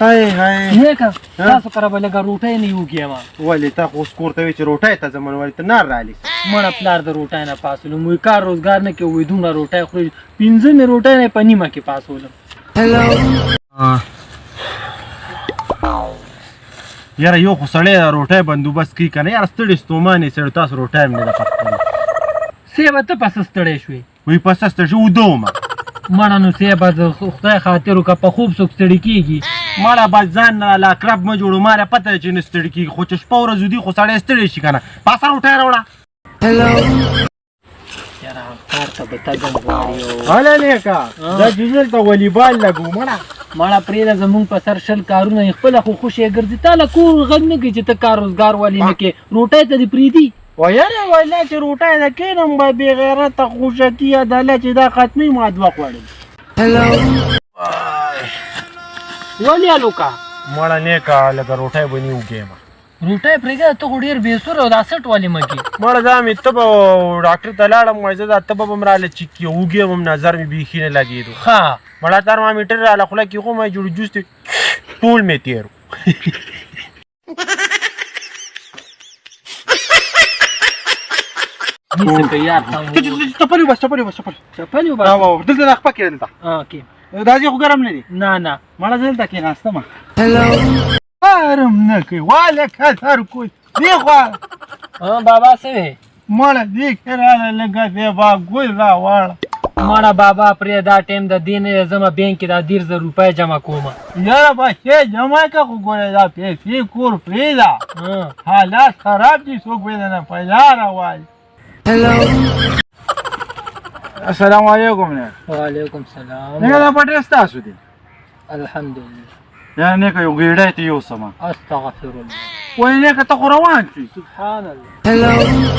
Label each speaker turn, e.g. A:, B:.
A: های های
B: نیکه، تاسو کره به لږه روټۍ نه یوږي ما.
A: ولې تا خو اوس کور ته وې چې روټۍ ته ځم، ولې ته نار رالې؟
B: مړه پلار د روټۍ نه پاڅولم، وایي کار روزګار نه کوي، وایي دومره روټۍ خوري. پنځه مې روټۍ نه په نیمه کې پاڅولم.
A: یاره، یو خو سړی د روټۍ بندوبست کوي که نه؟ یاره، ستړي ستومانې سړی، تاسو روټۍ هم نه ده پخه کړې.
B: صیبه، ته په څه ستړی شوې؟
A: وایي په څه ستړي شوې؟ اوده ومه.
B: مړه نو صیبه، د خدای خاطر وکړه، په خوب څوک ستړي کېږي؟
A: مړه بس ځان نه لا کرب مه جوړو. ما له پته ده چې نه ستړي کېږي، خو چې شپه ورځ ودي خو سړی ستړی شي که نه؟ پاسه روټۍ راوړه.
B: یاره، کار ته به تګ هم غواړي او
A: هله نیکه، دا چې دلته والیبال لګو مړه.
B: مړه پرېږده، زمونږ په سر 20 کارونه یې، خپله خو خوشې ګرځي. تا له کور غږ نه کوي چې ته کار روزګار ولې نه کې؟ روټۍ ته دې پرېږدي.
A: ویره ویلا چې روټۍ ده کښېنم به بې غیرته خوشکي عدالت چې دا ختمي ما دوه خوړل.
B: ولې الوکه؟
A: مړه نیکه، لږه روټۍ به نه وږی ما.
B: روټۍ پرېږده، ته خو ډېر بې سوره او دا څټ ولې مه کې؟
A: مړه دا مې تبه، ډاکټر ته لاړم، وایي زه دا تبه به هم راله چک کړي، وږی وم، نظر مې بیخي نه لګېدو.
B: ښه.
A: مړه ترمامیټر راله خوله کې خو مې جوړ جوس دی، ټول مې تېر.
B: نیسه که یار سم.
A: چپلې وباسه، چپلې وباسه، چپلې.
B: چپلې وباسه.
A: واه، دلته دا خپه کړې دلته.
B: ها، کې.
A: دا ځای خو ګرم نه دی؟
B: نه نه.
A: مړه زه دلته کښېناستم، ګرم نه کوي. والکه سر کوی دې خوا.
B: ها بابا، څه وې؟
A: مړه دې کښې راله لږه سیبا ګل راواړه.
B: مړه بابا پرې، دا ټایم د دې نه زما بانک کې دا 30,000 روپۍ جمع کومه.
A: یاره بچې، جمع که، خو ګوره دا پیسې کور پرېږده. حالات خراب دي، څوک به درنه په لاره وایي. السلام علیکم نه.
B: وعلیکم سلام.
A: نه، دا پټې ستاسو دي؟
B: الحمدلله.
A: یا نیکه، یو ګیډۍ ته یوسمه.
B: استغفر الله.
A: وایي نیکه، ته خو روان شې.
B: سبحان الله.